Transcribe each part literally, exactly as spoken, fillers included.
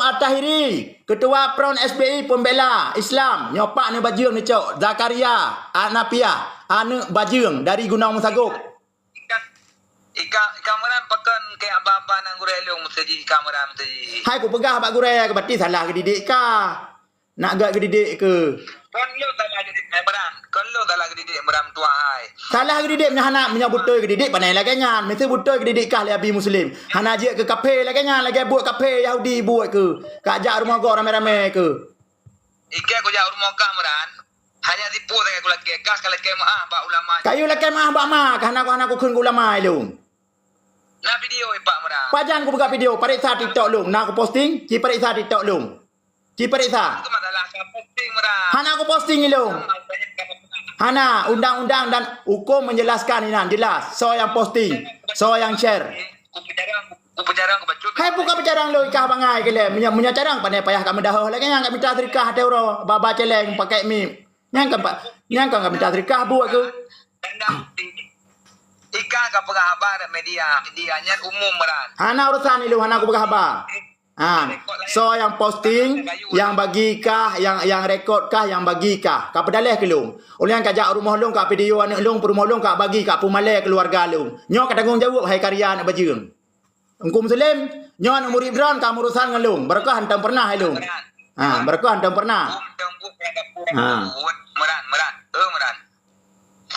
At-Tahiri, Ketua Front S B I Pembela Islam, nyoe pat aneuk bajeueng neucok, Zakaria Hanafiah, aneuk bajeueng dari Gunong Meusagôb. Ika, ika, ika meunan pakon keu aba-aba nyang gurèe lôn meuseujih, ika meunan meuseujih. Hai kupeugah bak gurèe, berarti salah geudidik kah. Nak gak geudidik keu? Kon lôn salah geudidik, hai Imran. Kon lôn salah geudidik, Imran, tuan hai. Salah geudidik meunyoe hana, meunyoe beutôi geudidik, panai lagèe nyan. Meusti beutôi geudidik kah lé Abi Muslim. Hana jeuet keu kafé lagèe nyan, lagèe buet kafé Yahudi buet keu. Kajak rumoh gob ramé-ramé keu. Ikèe kujak rumoh kah, Imran. Hanya tipu sagai kulakèe, kah kalakèe meu'ah bak ulama. Kayue lakèe meu'ah bak ma, kah hana, hana kukheun keu ulama ilôn. Na video, Pak, Imran. Pajan kubuka video, pareksa TikTok lôn. Na kuposting, ci pareksa TikTok lôn. Ci pareksa. Itu masalah ka posting, Imran. Hana kuposting ilôn. Hana, undang-undang dan hukum menjelaskan inan jelas. Soe nyang posting, soe nyang share. Kupeucarang, kupeucarang, kubacut. Hai buka peucarang lôn, ikah bangai keu lé. Meunyoe, meunyoe carang pandai payah ka meudahoh lagèe nyan ka mita seudekah até uroe, baba celeng pakai mik. Nyan kan, Pak? Nyan kan ka mita seudekah buet keu? Ikah ka peugah haba media, media nyan umum, Imran. Hana urusan ilôn, hana kupeugah haba. Ha, soe nyang posting, nyang bagi kah, nyang, nyang rekod kah, nyang bagi kah. Ka peudaléh keu lôn. Ulôn nyang kajak rumoh lôn, ka video aneuk lôn, peurumoh lôn, ka bagi, ka peumalèe keuluwarga lôn. Nyoe ka tanggong jaweueb hai karya aneuk bajeueng. Teungku Muslim, nyoe aneuk murit droen ka meurusan ngon lôn. Barokah hantom peureunah hai lôn. Ha, barokah hantom peureunah. Ha. Meran, Meran. Eh, Meran.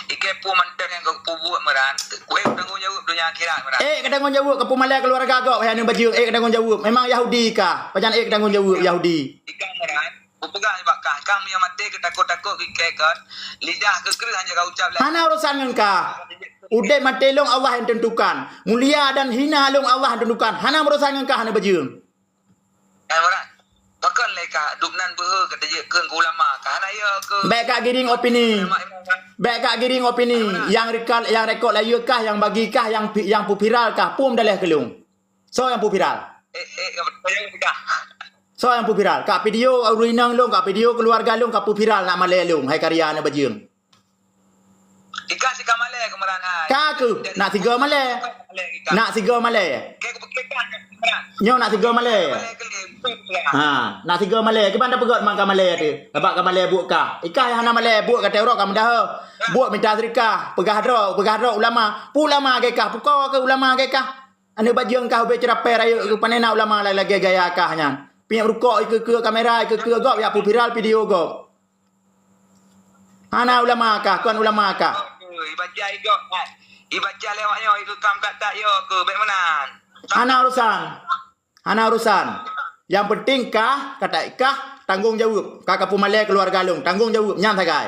Ikèe peue mantong nyang kau peubuet, Meran. Keu ék tanggong jaweueb donya akhirat, Meran. Ék ka tanggong jaweueb keu peumalèe keuluwarga gob, hai aneuk bajeueng, ék ka tanggong jaweueb. Memang Yahudi kah? Pajan ék ka tanggong jaweueb Yahudi? Ikah, Meran. Kupeugah bak kah, kah meunyoe maté keu takot-takot keu ikèe kon. Lidah keu kreueh hana ka ucap lé. Hana urusan ngon kah. Udép maté lôn Allah nyang tentukan. Mulia dan hina lôn Allah nyang tentukan. Hana urusan ngon kah, aneuk bajeueng. Hai Imran, pakon lé kah dubnan beuhe ka tajeuet kheun keu ulama kah? Hana ya keu. Bèk ka giring opini. Ulama imam kah? Bèk ka giring opini. Hai Imran. Nyang rekod, nyang rekod layeue kah, nyang bagi kah, nyang pi-, nyang peuviral kah, peue meudaléh keu lôn. Soe nyang peuviral? Eh, eh, ka beutôi kah? Soe nyang peuviral? Ka video ureueng inong lôn, ka video keuluwarga lôn, ka peuviral nak malèe lôn, hai karya aneuk bajeueng. Ikah si ka malèe keu Imran hai. Ka keuh, nak sigoe malèe. Nak sigoe malèe. Nyoe nak sigoe malèe. Ha, nak sigoe malèe. Kiban tapeugöt man ka malèe teuh. Sabab ka malèe buet kah. Ikah nyang hana malèe buet ka teurok ka meudahoh. Buet mita seudekah. Peugah droe, peugah droe ulama. Peue ulama gèt kah? Pukoe keuh ulama gèt kah? Aneuk bajeueng kah ubé ceurapèe rayeuk keuh, panai na ulama lagèe gaya kah nyan. Piep rukok ikeue-keue kamera, ikeue-keue gob, jak peuviral video gob. Hana ulama kah, kon ulama kah. Ibaca igok, ibaca lewat nyoe, ikeu kam tak tak yo keu, bèk meunan. Hana urusan. Hana urusan. Nyang penting kah, kata kah, tanggong jaweueb. Kah ka peumalèe keuluwarga lôn, tanggong jaweueb, nyan sagai.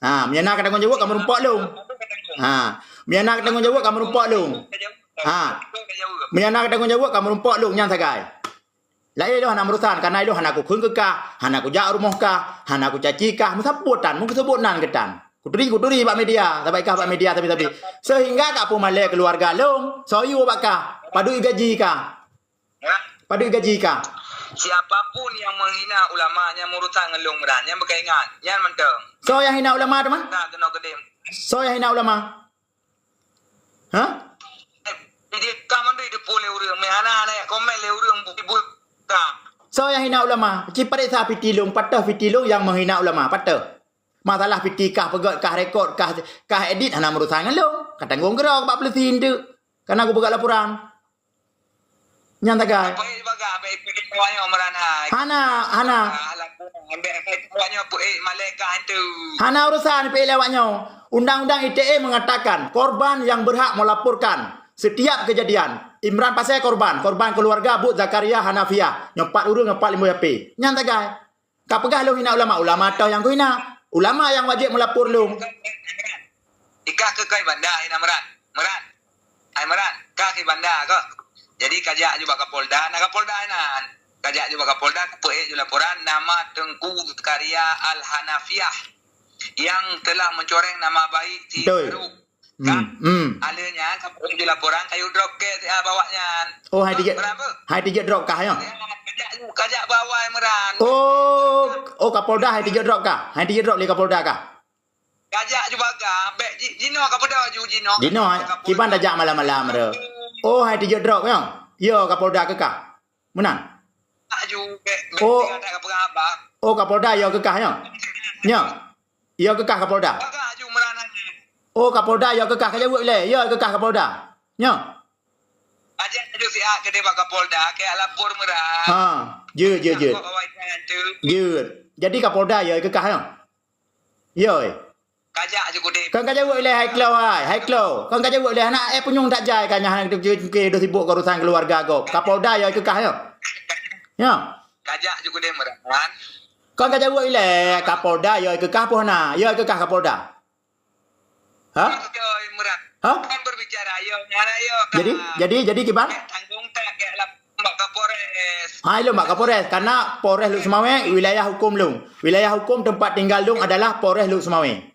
Ha, meunyo na ka tanggong jaweueb, ka meurumpok lôn. Ha, meunyo na ka tanggong jaweueb, ka meurumpok lôn. Ha, meunyo na ka tanggong jaweueb, ka meurumpok lôn, nyan sagai. Laén lôn hana meurusan, kareuna lôn hana kukheun keu kah, hana kujak rumoh kah, hana kucaci kah, meusapeue tan, meukeuseubuet nan keu tan. Kuturi, kuturi bak media, sabai kah bak media sabe-sabe. Seuhingga ka peumalèe keuluwarga lôn, soe yue bak kah, padub gaji kah. Padub gaji kah. Siapapun yang menghina ulama, nyang meurusan ngon lôn Imran, nyan beukaingat, nyan mantong. Soe nyang hina ulama teuma? Nah, keunoe keudéh. Soe nyang hina ulama? Ha? Di dia ka mandui depan lé ureueng, meuhana-hana komen lé ureueng bu-, bu-, ka. Soe nyang hina ulama? Ci pareksa video lôn, pat peuvideo lôn nyang menghina ulama, pat. Masalah video kah peugöt, kah rekod, kah, kah edit, hana meurusan ngon lôn. Ka tanggong keudroe bak polisi enteuk. Kareuna kupeugöt laporan. Nyan sagai. Apa eh baga, apa eh pergi awak nyoe Imran hai. Hana, hana. Alah, ambek apa itu awak nyoe, apa eh malaikat itu. Hana urusan apa eh lewat nyoe. Undang-undang I T E mengatakan korban yang berhak melaporkan setiap kejadian. Imran Pasè korban, korban keluarga Buet Zakaria Hanafiah. Nyoe pat ureueng, nyoe pat limong Yape. Nyan sagai. Ka peugah lôn hina ulama, ulama toh nyang kuhina. Ulama nyang wajéb meulapor lôn. Ikah keu kai banda hina Imran. Imran. Ai Imran, kah kai banda kah. Jadi kajak ju bak Kapolda, na Kapolda inan. Kajak ju bak Kapolda, kupeuék ju laporan nama Teungku Zakaria Al-Hanafiah yang telah mencoreng nama baik si Betul. Farouk. Hmm, Kak, hmm. Aleuh nyan ka peuék ju laporan, kayue drop case, ah, bak awak nyan. Oh, hai tijak, berapa? Hai tijak drop kah, ya? Ya, kajak, kajak bak awai Imran. Oh, oh, Kapolda hai tijak drop kah? Hai tijak drop lé Kapolda kah? Kajak ju baga, bèk ji-, jinoe Kapolda ju, jinoe. Jinoe, Kapolda. Kiban tajak malam-malam tu. Oh, hai tijak drop, ya? Ya, Kapolda keu kah? Meunan? Ah, Oh. Oh, Kapolda yo keu kah nyo? Nyo. Yo keu kah Kapolda? Oh, Kapolda yo keu kah, ka jaweueb ilèe. Yo keu kah Kapolda? Nyo. Ajak aju siat keudeh bak Kapolda, keu lapor Meuran. Ha, jeuet, jeuet, jeuet. Kok awai nyan tu. Jeuet. Jadi Kapolda yo keu kah nyo? Yo. Kajak aju keudeh. Kan ka jaweueb ilèe hai klo hai, hai klo. Kan ka jaweueb ilèe aneuk eh punyueng that jai ka nyan hana keudeh sibuk keu urusan keuluwarga gob. Kapolda yo keu kah nyo? Nyo. Kajak aju keudeh Meuran. Kan ka jaweueb ilèe Kapolda yo keu kah peue hana? Yo keu kah Kapolda? Ha? Yo Meuran. Ha? Kan berbicara yo, nyan yo. Jadi, jadi, jadi kiban? Tanggung tak keu lapor bak Kapolres. Ha, ilôn bak Kapolres karena Polres Lhokseumawe wilayah hukum lôn. Wilayah hukum tempat tinggal lôn adalah Polres Lhokseumawe.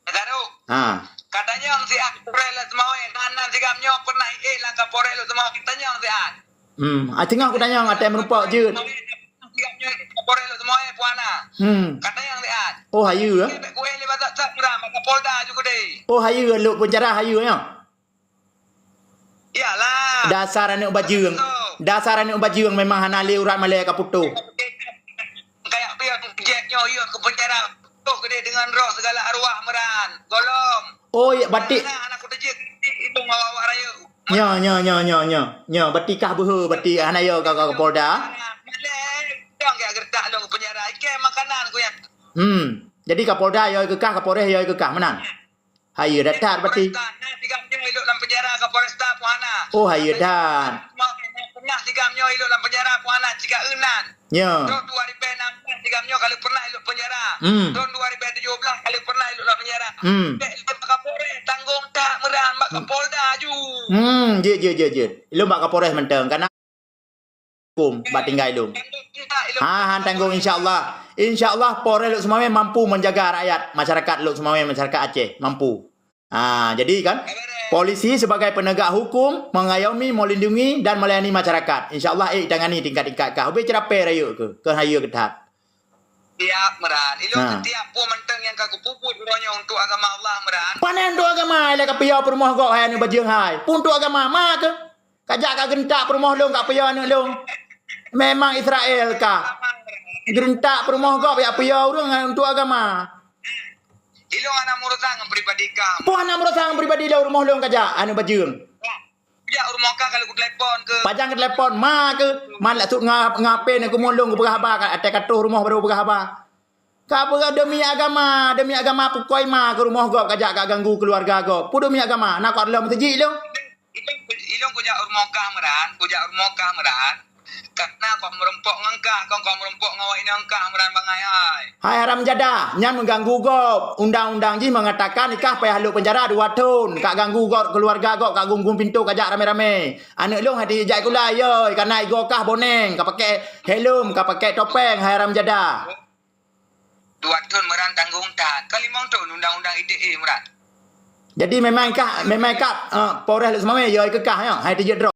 Taruh. Ha. Katanyong siat Kapolres Lhokseumawe, nan sigam nyoe pernah éh lam Kapolres Lhokseumawe, katanyong siat. Hmm, ah, teungoh kutanyong, até meurumpok jeuet. Kapolres Lhokseumawe peue hana. Hmm. Katanyong siat. Oh, hayeue, eh? Bèk kuéh lé basa sat Meuran, bak Kapolda aju keudeh. Oh, hayeue, lôn peunjara hayeue nyoe. Iyalah. Dasar aneuk bajeueng. Betul. Dasar aneuk bajeueng memang hana lé urat malèe ka putôh. Kayak pion jek nyoe, yo keu peunjara. Toh keudeh deungon roh sigala arwah Meuran. Golom. Oh, ya, batik. Nah, anak kuda jek itu ngawa awak raya. Nyo, nyo, nyo, nyo, nyo. Nyo, batik kah beuhe, batik hana yo ka, ka Kapolda. Malèe, dong kayak gertak dong peunjara. Ike makanan ku ya. Hmm. Jadi Kapolda yo keu kah, Kapolres yo keu kah, meunan? Hayeue that-that berarti. Nah, sigam nyoe ilok lam penjara Kapolresta peue hana. Oh, hayeue that. Pernah sigam nyoe ilok lam penjara peue hana, cigak eunan. Ya. Tahun dua ribu enam belas sigam nyoe kalau pernah ilok penjara. Hmm. Tahun dua ribu tujuh belas kalau pernah ilok lam penjara. Hmm. Dek ilok bak Kapolres, tanggung tak Meuran bak Kapolda aju. Hmm, jeuet, jeuet, jeuet, jeuet. Ilok bak Kapolres mantong, karena hukum bak tinggai lôn. Ha, han tanggung, insya Allah. Insya Allah Polres Lhokseumawe mampu menjaga rakyat, masyarakat Lhokseumawe, masyarakat Aceh, mampu. Ha, jadi kan, polisi sebagai penegak hukum mengayomi, melindungi dan melayani masyarakat. Insya Allah, eh, tangani tingkat-tingkat kah. Ubé cerapé rayeuk keu, keu hayeue keu that. Siap, Meuran. Ilôn setiap peue mantong nyang ka kupeubuet uroe nyoe untuk agama Allah, Meuran. Pane untuk agama, ilèe ka piôh peurumoh gob hai aneuk bajeueng hai. Peue untuk agama, ma keuh? Kajak ka geuntak peurumoh lôn, ka piôh aneuk lôn. Memang Israel kah. Geuntak peurumoh gob, jak piôh ureueng untuk agama. Ilôn hana meurusan ngon pribadi kah. Peue hana meurusan ngon pribadi lôn, rumoh lôn kajak, aneuk bajeueng. Jak rumoh kah kalau kutelepon keuh. Pajan kutelepon, ma keuh. Man langsung nga-, ngape ni kumun lôn kupeugah haba, ka até ka troh rumoh baru peugah haba. Ka peugah demi agama, demi agama pukoi ma keuh rumoh gob kajak ka ganggu keuluwarga gob. Peue demi agama, na kok lom teujik lôn. Ilôn, ilôn kujak rumoh kah Meuran, kujak rumoh kah Meuran. Karena kok meurumpok ngon kah, kong kok meurumpok ngon awak inong kah Meuran bangai hai. Hai haram jadah, nyan mengganggu gob. Undang-undang jih mengatakan ikah payah lok penjara dua thon. Kak ganggu gob keluarga gob, kak gunggung pintoe kajak ramé-ramé. Aneuk lôn hati jak sikula, yoi, karena igo kah boneng, ka pakai helm, ka pakai topeng, hai haram jadah. Dua thon Meuran tanggung that. Ka limong thon undang-undang I T E Meuran. Jadi memang kah, memang kah, eh, Polres Lhokseumawe, yoi keu kah, ya? Hai teujeuet droe.